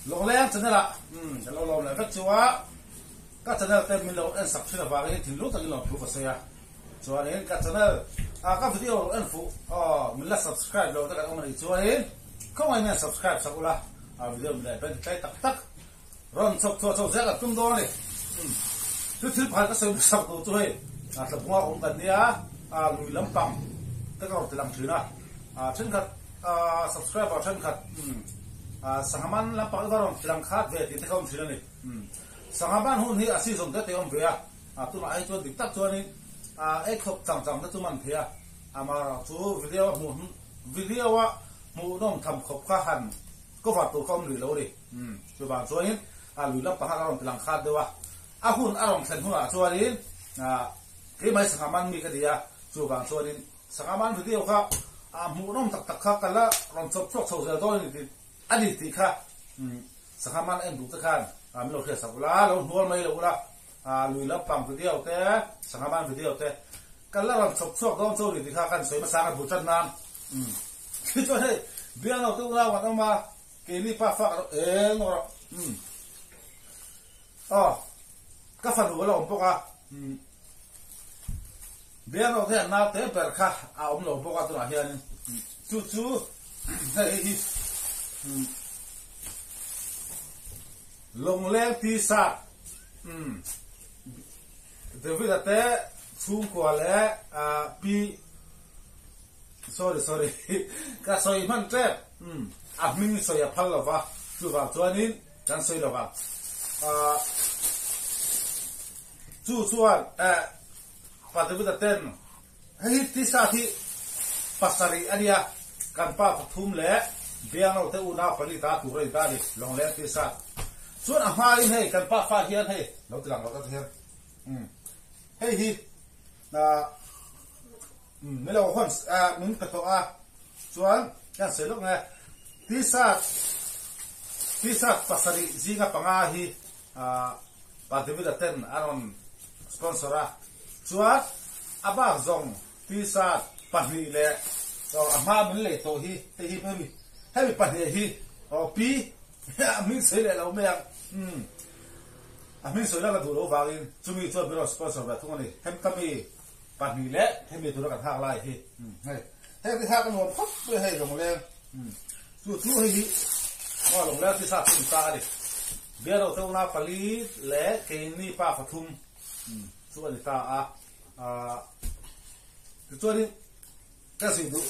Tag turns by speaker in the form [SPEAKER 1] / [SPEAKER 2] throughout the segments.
[SPEAKER 1] Lawngleng channel ah ka lo lawm leh vek chu a, ka channel te min lo en sak thin avangin thinlung takin lawmthu ka sawi a, chuanin ka channel ah ka video lo en fuh aw min la subscribe lo te kan awm a nih chuanin khawngaih hian subscribe sak ula a video min leh pen tlai tak tak rawn chhawp chhuah chho zel kan tum dawn a ni. Chu thil pakhat ka sawi hmasak tur chu hei thlabunga awm kan nia lui lampang te ka rawn ti lang thin a, thenkhat subscriber thenkhat sangha man lampang te rawn ti lang khat ve tih te kha awm thin a ni. Sangha man hun hi a season te te awm ve a, tunah hei chuan dik tak chuanin ei khawp chang chang te chu man thei a, amaherawhchu video a hmuh video a hmuhnawm tham khawp kha han cover tur kha awm rih lo a ni. Umm, chuvang chuanin a lui lampang kha ka rawn ti lang khat deuh a, a hun a rawn thlen hunah chuanin ah keimah hi sangha man mi ka ni a, chuvang chuanin sangha man video kha ah hmuhnawm tak tak kha ka la rawn chawp chhuak chho zel dawn a ni tih a ni tih kha umm sangha man en duh te khan ah min lo hriat sak ula, lo hnual mai lo ula, ah lui lampang video te sangha man video te ka la rawn chawp chhuak dawn chu a ni tih kha kan sawi hmasa ang a bul tan nan umm tichuan hei bianglo te unau kan awm a. Keini pa fa ka rawh eng rawh umm aw ka fanu a la awm bawk a umm biang te hian naute ber kha a awm lo bawk a tunah hianin chu chu hei hei hi umm Lawngleng t-shirt umm David-a te chhungkua leh ah pi Sorry sorry ka sawi hman tep umm a hming sawi a phal lova chuvang chuanin kan sawi lova ahh chu chuan eh pa David-a ten hei hi t-shirt hi pasarih a nia kan pa pathum leh bianglo te unau pali ta tur a ni ta a ni lawngleng t-shirt chuan a hmain hei kan pa fa hian hei lo ti lang lo ta hian umm hei hi ahh. Umm milo hawn min pe tawh a chuan kan sawi lawk nge t-shirt t-shirt pasarih zinga panga hi pa David-a ten a rawn sponsor a chuan a bak zawng t-shirt pahnih leh a hma min lei tawh hi hei hi hemi hemi pahnih hi aw pi a hming sawi leh lo mai ang umm a hming sawi lak a duh loh vangin chumi chuan min rawn sponsor ve thung a ni hemtami Pahnih leh hemi tura kan hak lai hi hei heng te hak a nuam khawp mai hei lawngleng chu chu hei hi aw lawngleng chi sa chu ni ta a ni bialo te una pali leh keini pa pathum chu a ni ta a tichuanin ka zui duh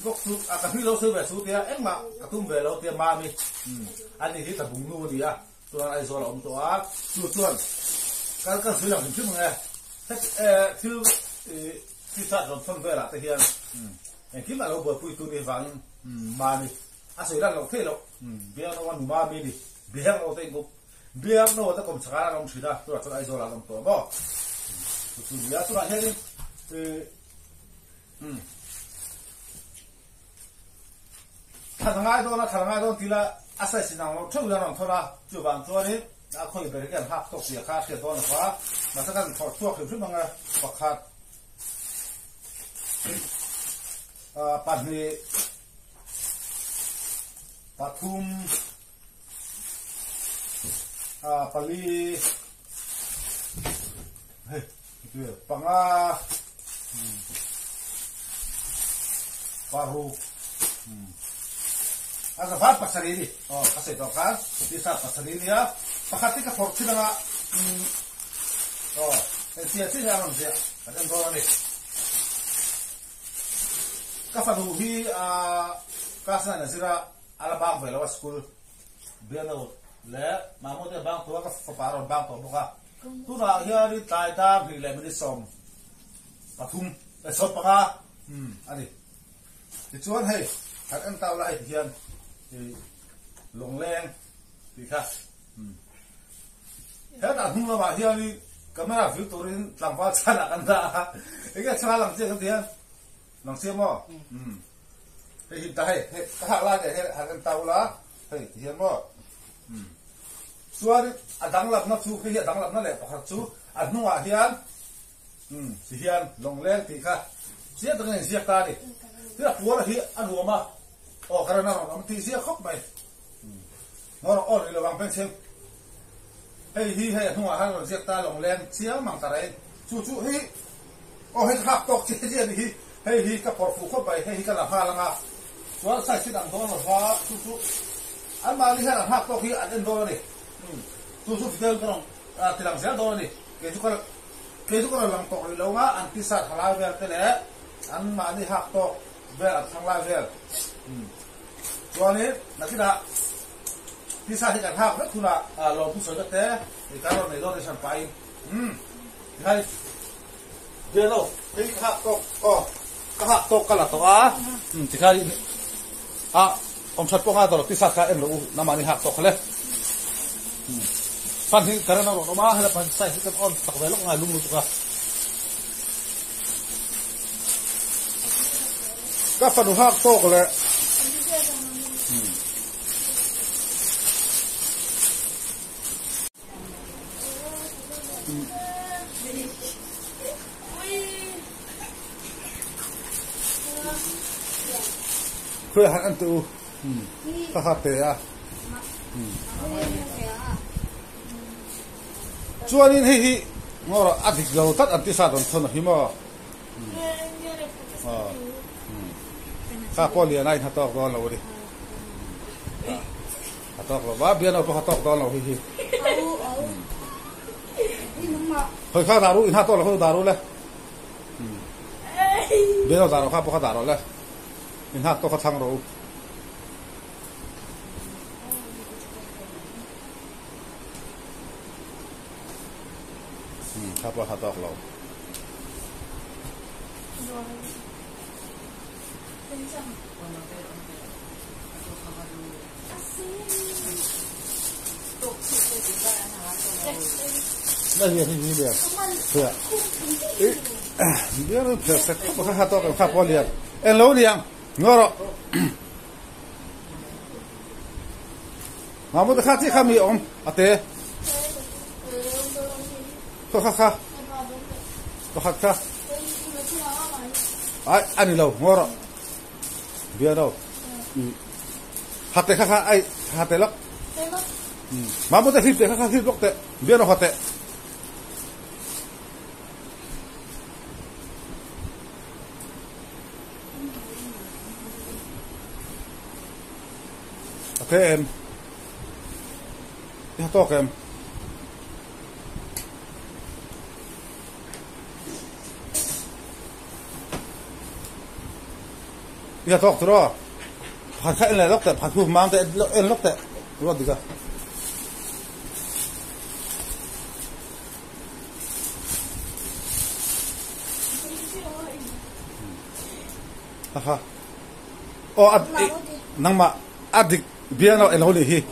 [SPEAKER 1] bawk chu a ka hming lo sawi ve chu tia engmah ka tum ve lo tia mami ani hi ka bungnu a ni a. Chuan Aizawl a awm tawh a, chu chuan kal kan sawi lang hrim hrim ang e. Heti thil t-shirt rawn thawn velah te hian engkim a lo buaipui tu nih vangin mami a sawi lan loh theih loh. Biangno a nu mami ni, Biangno te inkup, Biangno te kawm chhakah an awm thin a, tunah chuan Aizawl ah an awm tawh maw? Chu chu nia, tunah hianin Thlan a ngai dawn a, thlan a ngai dawn tih lah a size inang lo theuh in a rawn thawn a, chuvang chuanin a khawi ber hi an hak tawk zia kha a hriat dawn lo va, mahse kan thlawh chhuak hrim hrim ang e, pakhat, pahnih, pathum, pali, hei. Panga paruk a za vat pasarih a ni aw ka sawi tawh khan t-shirt pasarih a nia pakhat hi ka phawrh thin anga aw hei chiah chiah hi a rawn ziah kan en dawn a ni ka fanu hi class nine a zir a a la bang ve lo a school bialo leh mahmute a bang tawh a ka fapa a rawn bang tawh bawk a. Tunah hianin tlai dar hnih leh minute 13 eh 15 umm a ni. Tichuan hei kan en tau la hei ti hian ih lawngleng tih kha umm hetah hnung lamah hianin camera vil turin tlangval chhanah kan dah a enge chhanga lang chiang kan ti hian lang chiang maw umm hei hi ta hei hei ka hak lai leh hei han en tau la hei ti hian maw umm. Chuan a danglamna chu hei hi a danglamna leh pakhat chu a hnungah hian umm ti hian lawngleng tih kha chiang takin a inziak ta a ni. Tin a puar hi a nuam a, aw current a rawn awm tih ziak khawp mai. Ngawr aw rih lo ang bengchheng. Hei hi hei a hnungah khan rawn ziak ta lawngleng chiang mang ta reng. Chu chu hei aw hei ka hak tawk chiah chiah a nih hi. Hei hi ka phawrh fuh khawp mai, hei hi ka la nghal ang a. Chuan size hi dang dawn lo va, chu chu anmahni hian an hak tawk hi an en dawn a ni. Chu chu video in ka rawn ti lang zel dawn a ni. Kei chu ka kei chu ka rawn lang tawk rih lo ang a, an t-shirt ha lai vel te leh anmahni hak tawk vel an thlang lai vel. Chuanin nakinah tisa hi kan hak vek hunah lawmthu sawi vek te i kan rawn nei dawn ni hran pahin umm tihai bialo hei ka hak tawk aw ka hak tawk ka la tawh a umm tikhai a awm that pawh nghal tawh lo tisa kha en rawh u namahni hak tawk kha le umm fan hi current a rawn awm a hela pan size hi kan on sak ve lawk ngai lung lutuk a. Ka fanu hak tawk leh Khuai han an tu ka ha te a Chuanin hei hi ngawr a dik lo tlat an ti sa dawn thawn a hi maw. Kha pawh lian a inha tawk dawn lo a ni. A tawk lo va, biano pawh kha tawk dawn lo hi hi. Hoi kha daru inha tawk lo kha daru le. Biano daru kha pawh kha daru le. Inha tawk kha thlang rawh u. Kha pawh a tawk lo. Đây hiền hi lian. Thưa. Biết nó phải sẽ không có to cái khá liền. Em lâu liền. Ngó rồi. Mà một khá chỉ khá mì ôm. À thế. Kha kha kha. Kha kha. Ai anh lâu ngó rồi. Biết đâu. Hạt tê kha kha ai hạt tê lắc. Mà một cái hít tê kha kha hít lắc tê. Biết đâu hạt tê. Thế em. Đi to em. Đi to rồi. Phải khai lại lóc tệ, phải thu mang tệ, em lóc tệ. Rồi đi ra. Ha ha. Ô, nang mà adik biano elo ni hi.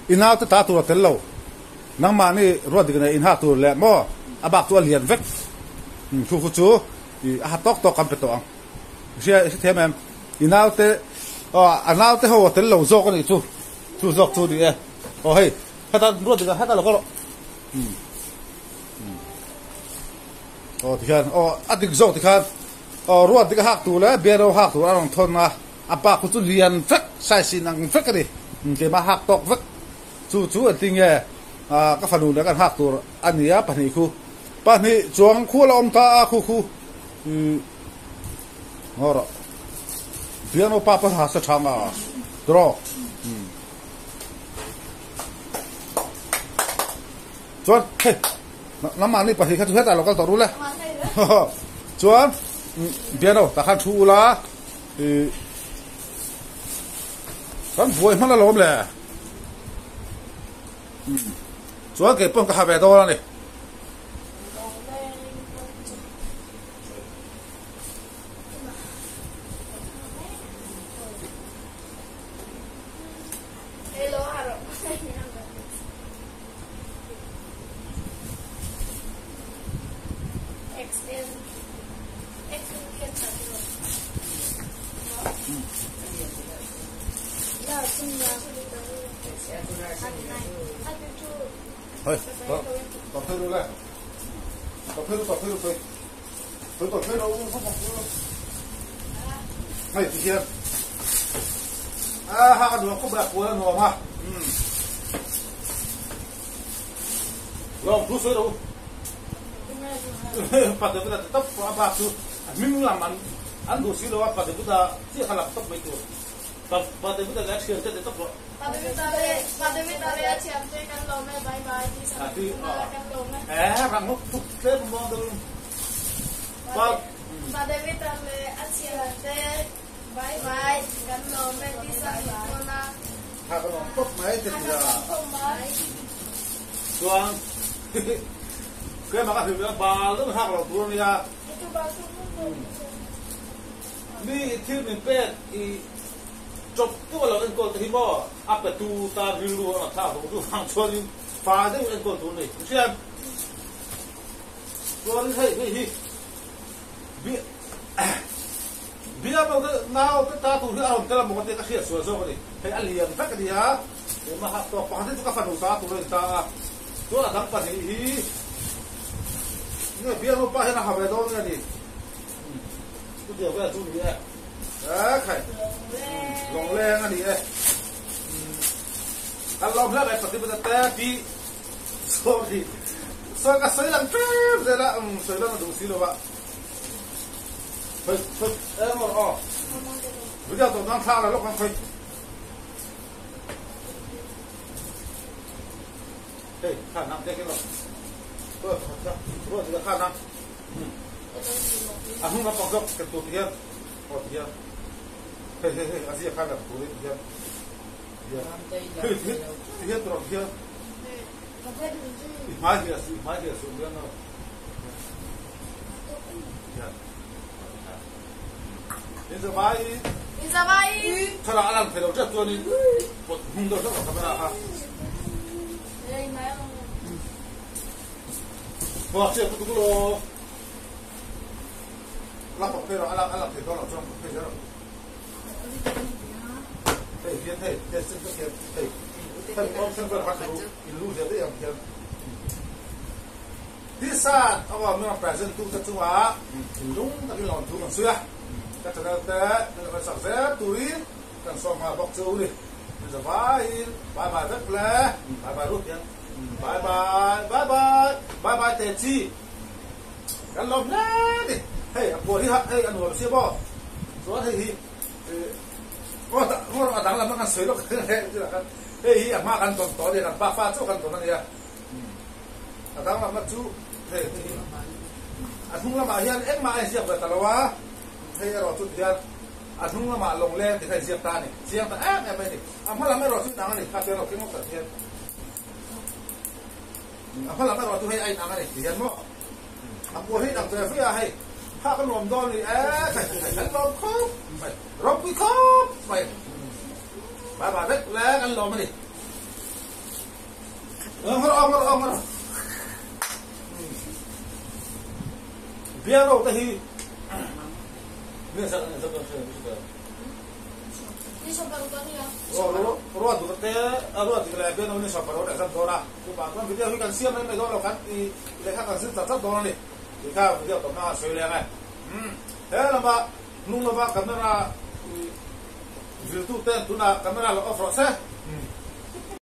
[SPEAKER 1] Inau te ta tur tel lo. Nang ma ni ruat dik na in ha tur le mo. Abak tu lian vek. Thu khu chu i ha tok tok kam pe to ang. Sia them em. Inau te anau te ho tel lo zo ko ni chu. Chu zok chu ni e. O hei. Hata ruat dik hata lo ko. O ti khan o adik zo ti khan. O ruat dik hak tu le biano hak tu arong thon na. Apa ku chu lian vek sai sin ang vek ani ke ma hak tok vek chu chu an tinge ka fanu le kan hak tur ania pahnih khu pahnih chuang khu la om ta a khu khu ngor biano pa pa ha sa thanga draw chuan hey nama ni pahnih kha chu heta local toru le chuan biano ta khan thu la kan buai hman alawm le chuan ke pawh ka ha ve dawn ani Hey, tập thuê luôn này. Tập thuê. Tập thuê đâu không học. Hey, chị Hiền. À, ha cái đồ có bạc của nó mà. Lawm thu sawi rawh u. Pa David-a ti tawp a bak chu a hming lam an an duh si lo a, Pa David-a chiah kha lam tawp mai tur. Pa Pa David-a leh a thiante ti tawp rawh.
[SPEAKER 2] Pa David-a leh Pa David-a leh a thiante kan lawm e, bye bye ti sak kan lawm e.
[SPEAKER 1] Eh, rang ngawt tuk tlem a muang deuh in. Pa
[SPEAKER 2] Pa David-a leh a thiante bye bye kan lawm e ti sak dawn a.
[SPEAKER 1] Tha ka lawm tawp mai te tia.
[SPEAKER 2] Tha ka lawm tawp mai.
[SPEAKER 1] Chuan keimah ka hrilh ve a bal deuh hak lo tur a nia. Mi i thil min pek i chawp deuh a lo enkawl te hi maw a pe tu tan rilru a rawn thlak duh duh vang chuanin fa deuh enkawl tur a ni. Hriat chuanin hei hei hi Bia pawh te nau te ta tur hi a rawn tel a maw ka tia ka hriat sual zawk a ni. Hei a lian vek a nia, keimah hak tawk pakhat hi chu ka fanu ta tur a ni ta a, chuan a dang pahnih hi nge bia nupa hian a ha ve dawn nge ni? Chutiang vel chu ni e. E khai, lawngleng a ni e. Kan lawm hle mai pati pata te pi sorry sawi ka sawi lang tlem zel a, sawi lang a duh si lo a. Thlalak a lang thei lo tep chuanin pawt hmung deuh hlauh a camera kha. Buak chiah pu tuk law. La pawt phei rawh a lang a lang thei dawn lo chuan pawt phei zel rawh. Hei hian hei test te hian hei hei option vel kha chu in lu zia daih ang hian. Tisa a awm emaw present tu te chungah thinlung takin lawmthu kan sawi a, ka channel te min lo ensak zel turin kan sawm nghal bawk chu ni. Min za vaiin bye bye vek le, bye bye Ruth hian bye bye bye bye bye bye te chi kan lawm hle ni. Hei a puar hi hei a nuam sia maw chuan hei hi ngawt a danglam a kan sawi lawk hei hi a hma kan tawn tawh a nia kan pa fa chauh kan tawn a nia. A danglamna chu hei hi a hnung lamah hian engmah a inziak ve ta lo a, hei erawh chu tihian a hnung lamah lawngleng tih kha inziak ta a ni, chiang ta em em mai a ni. A hma lam erawh chu inang a ni, kha chuan lo keng awk tak hian a hma lam erawh chu hei a inang a ni tihian maw a puar hi inang ve ve a hei kha ka nuam dawn a ni e hei hei kan lawm khawp mai ropui khawp mai bye bye vek le kan lawm a ni. Biaro te hi ruat dik te ruat dik leh biano ni sawm paruk exam dawn a chuvang chuan video hi kan siam mai mai dawn lo kan i lehkha kan zir chat chat dawn a ni tih kha video tawpna a sawi leng e he lama hnung lama camera zirtuten tunah camera lo off rawh se.